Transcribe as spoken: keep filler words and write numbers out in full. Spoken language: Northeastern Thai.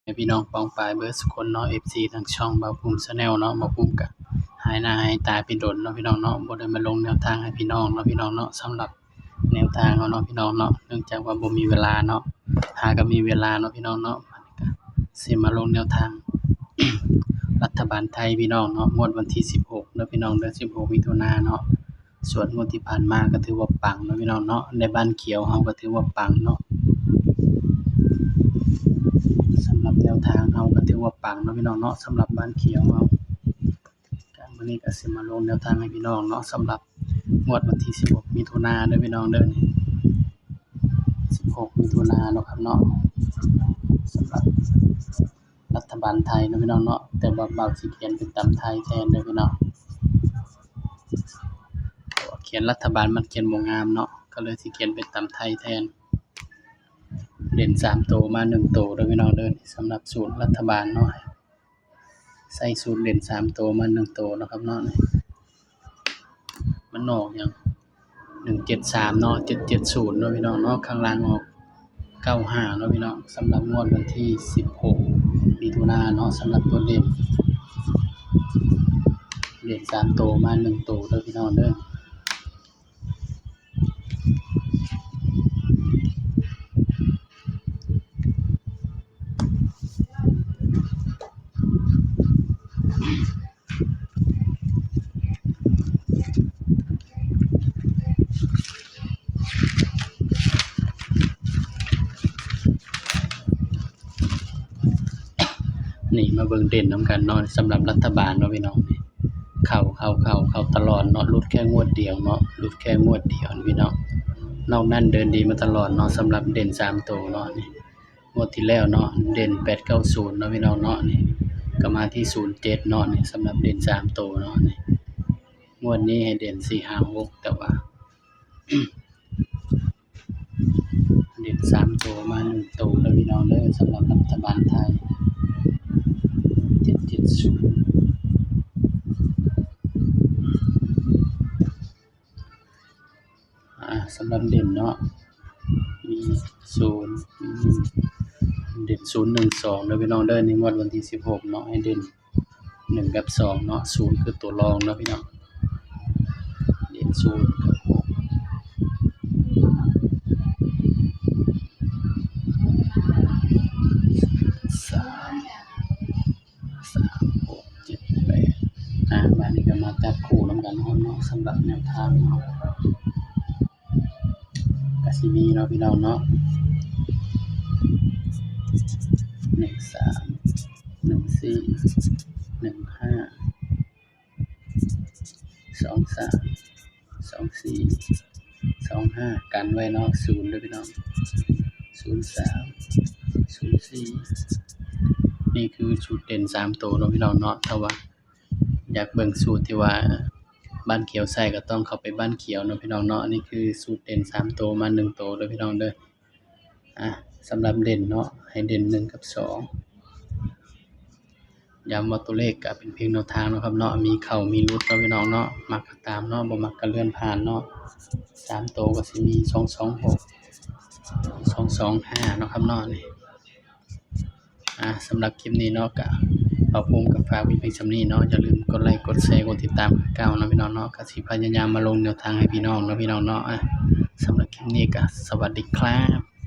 ให้พี่น้องปองปายเบิดสุคนเนาะ เอฟซี ทางช่องบ่าวภูมิ Channel เนาะ บ่าวภูมิก็หายหน้าหายตาไปโดนเนาะพี่น้องเนาะ บ่ได้มาลงแนวทางให้พี่น้องเนาะพี่น้องเนาะ สำหรับแนวทางเฮาเนาะพี่น้องเนาะ เนื่องจากว่าบ่มีเวลาเนาะ หาก็มีเวลาเนาะพี่น้องเนาะ สิมาลงแนวทาง รัฐบาลไทยพี่น้องเนาะ งวดวันที่สิบหกเด้อพี่น้องเด้อ สิบหก มิถุนายนเนาะ ส่วนงวดที่ผ่านมาก็ถือว่าปังเนาะพี่น้องเนาะ ในบ้านเขียวเฮาก็ถือว่าปังเนาะ สำหรับแนวทางเฮาก็ถือว่าปังเนาะพี่น้องเนาะ สำหรับบ้านเขียวเฮา ก็มื้อนี้ก็สิมาลงแนวทางให้พี่น้องเนาะ สำหรับงวดวันที่สิบหก มิถุนายนเด้อพี่น้องเด้อ สิบหก มิถุนายนเนาะครับเนาะ สำหรับรัฐบาลไทยเนาะพี่น้องเนาะ แต่ว่าบ่าวสิเขียนเป็นตำไทยแทนเด้อพี่น้อง เขียนรัฐบาลมันเขียนบ่งามเนาะ ก็เลยสิเขียนเป็นตำไทยแทน เด่นสามตัวมาหนึ่งตัวเด้อพี่น้องเด้อ สำหรับสูตรรัฐบาลเนาะ ใส่สูตรเด่นสามตัวมาหนึ่งตัวเนาะครับเนาะ มันออกหยัง หนึ่งเจ็ดสามเนาะ เจ็ดเจ็ดศูนย์เนาะพี่น้องเนาะ ข้างล่างออก เก้าห้าเนาะพี่น้อง สำหรับงวดวันที่สิบหก มิถุนายนเนาะ สำหรับตัวเด่น เด่นสามตัวมาหนึ่งตัวเด้อพี่น้องเด้อ นี่มาเบิ่งเด่นนำกันเนาะ สำหรับรัฐบาลเนาะพี่น้อง เข้า เข้า เข้า เข้าตลอดเนาะ หลุดแค่งวดเดียวเนาะ หลุดแค่งวดเดียวพี่น้อง นอกนั้นเดินดีมาตลอดเนาะ สำหรับเด่นสามตัวเนาะ นี่ งวดที่แล้วเนาะ เด่นแปดเก้าศูนย์เนาะพี่น้องเนาะ นี่ ก็มาที่ศูนย์เจ็ดเนาะ นี่ สำหรับเด่นสามตัวเนาะ นี่ งวดนี้ให้เด่นสี่ห้าหก แต่ว่า เด่นสามตัวมาหนึ่งตัวเด้อพี่น้องเด้อ สำหรับรัฐบาลไทย เจ็ดเจ็ดศูนย์ อ่า สำหรับเด่นเนาะ มีศูนย์ อืม เด่นศูนย์หนึ่งสองเด้อพี่น้องเด้อ ในงวดวันที่สิบหกเนาะ ให้เด่นหนึ่งกับสองเนาะ ศูนย์คือตัวรองเนาะพี่น้อง เด่นศูนย์กับหก สาม สาม หก เจ็ด แปด อ่ะ บาดนี้ก็มาจับคู่นำกันเนาะ สำหรับแนวทางเนาะ ก็สิมีเนาะพี่น้องเนาะ หนึ่งสาม หนึ่งสี่ หนึ่งห้า สองสาม สองสี่ สองห้า กันไว้เนาะ ศูนย์เด้อพี่น้อง ศูนย์สาม ศูนย์สี่ นี่คือสูตรเด่นสามตัวเนาะพี่น้องเนาะ ถ้าว่าอยากเบิ่งสูตรที่ว่าบ้านเขียวใส่ก็ต้องเข้าไปบ้านเขียวเนาะพี่น้องเนาะ อันนี้คือสูตรเด่นสามตัวมาหนึ่งตัวเด้อพี่น้องเด้อ อ่ะ สำหรับเด่นเนาะ ให้เด่นหนึ่งกับสอง ย้ำว่าตัวเลขก็เป็นเพียงแนวทางเนาะครับเนาะ มีเข้ามีหลุดเนาะพี่น้องเนาะ มักก็ตามเนาะ บ่มักก็เลื่อนผ่านเนาะ สามตัวก็สิมี สองสองหก สองสองห้า เนาะครับเนาะ นี่ อ่ะ สำหรับคลิปนี้เนาะ ก็บ่าวภูมิก็ฝากไว้เพียงส่ำนี้เนาะ อย่าลืมกดไลค์ กดแชร์ กดติดตามคือเก่าเนาะพี่น้องเนาะ ก็สิพยายามมาลงแนวทางให้พี่น้องเนาะพี่น้องเนาะ อ่ะ สำหรับคลิปนี้ก็สวัสดีครับ